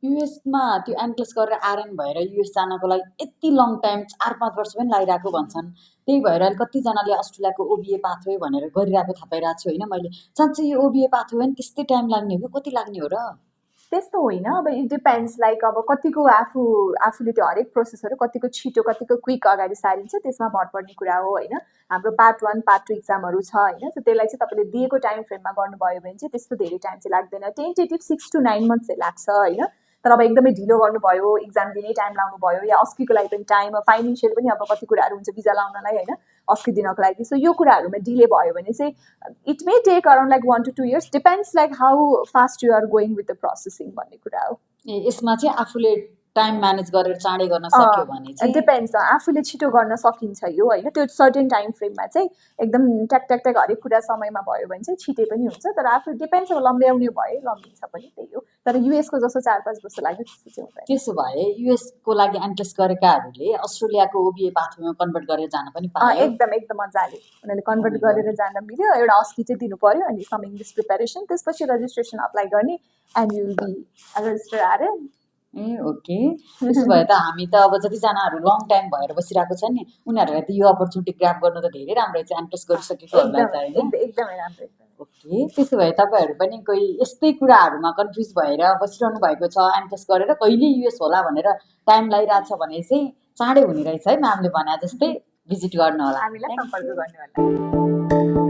युएसमा त्यो एमप्लस गरेर आरएन भएर युएस जानको लागि यति लङ टाइम 4-5 वर्ष पनि लागिरहेको भन्छन्। त्यही भएर अहिले कतिजनाले अस्ट्रेलियाको ओबिए पाथवे भनेर गरिरहेको थाहा पाइरहेको छु होइन मैले। साँच्चै यो ओबिए पाथवे पनि त्यस्तै टाइम लाग्ने हो कि कति लाग्ने हो र? त्यस्तो होइन, अब इट डिपेन्ड्स, लाइक अब कतिको आफूले त्यो हरेक प्रोसेसहरू कतिको छिटो कतिको क्विक अगाडि सारिन्छ त्यसमा भर पर्ने कुरा हो होइन। हाम्रो पार्ट 1 पार्ट 2 इक्जामहरू छ होइन, सो त्यसलाई चाहिँ तपाईँले दिएको टाइम फ्रेममा गर्नुभयो भने चाहिँ त्यस्तो धेरै टाइम चाहिँ लाग्दैन। टेन्टेटिभ 6 to 9 months चाहिँ लाग्छ होइन। तर अब एकदमै ढिलो गर्नुभयो, इक्जाम दिनै टाइम लाउनु भयो, या अस्कीको लागि पनि टाइम, फाइनेन्सियल पनि अब कति कुराहरू हुन्छ भिजा लाउनलाई होइन, अस्की दिनको लागि। सो यो कुराहरूमा डिले भयो भने चाहिँ it may take around like 1 to 2 years, depends like how fast you are going with the processing भन्ने कुरा हो। यसमा चाहिँ आफूले टाइम म्यानेज गरेर चाँडै गर्न सक्यो भने चाहिँ डिपेन्ड्स, आफूले छिटो गर्न सकिन्छ यो होइन। त्यो सर्टेन टाइम फ्रेममा चाहिँ एकदम ट्याक ट्याक ट्याक हरेक कुरा समयमा भयो भने चाहिँ छिटै पनि हुन्छ। तर आफू डिपेन्ड्स, अब लम्ब्याउने भए लम्बिन्छ पनि, त्यही हो। तर युएसको जस्तो 4-5 वर्ष लाग्यो त्यस्तो चाहिँ हुँदैन। त्यसो भए युएसको लागि एन्ट्रेस गरेकाहरूले अस्ट्रेलियाको ओबिए पाथवेमा कन्भर्ट गरेर जान पनि पायो। एकदम मजाले उनीहरूले कन्भर्ट गरेर जान मिल्यो। एउटा अस्की चाहिँ दिनु पर्यो अनि सम इङ्ग्लिस प्रिपेरेसन, त्यसपछि रजिस्ट्रेसन अप्लाई गर्ने and you will be register RN. Okay. त्यसो भए त हामी त अब जतिजनाहरू लङ टाइम भएर बसिरहेको छ नि उनीहरूलाई त यो अपर्च्युनिटी ग्राब गर्नु त धेरै राम्रो छ, एन्ट्रेस गरिसकेकोहरूलाई त होइन। एकदमै राम्रो। ओके। त्यसो भए तपाईँहरू पनि कोही यस्तै कुराहरूमा कन्फ्युज भएर बसिरहनु भएको छ, एन्ट्रेस गरेर कहिले युएस होला भनेर टाइम लागिरहेछ भने चाहिँ चाँडै हुने रहेछ है, म्यामले भने जस्तै भिजिट गर्नु होला, हामीलाई सम्पर्क गर्नु होला।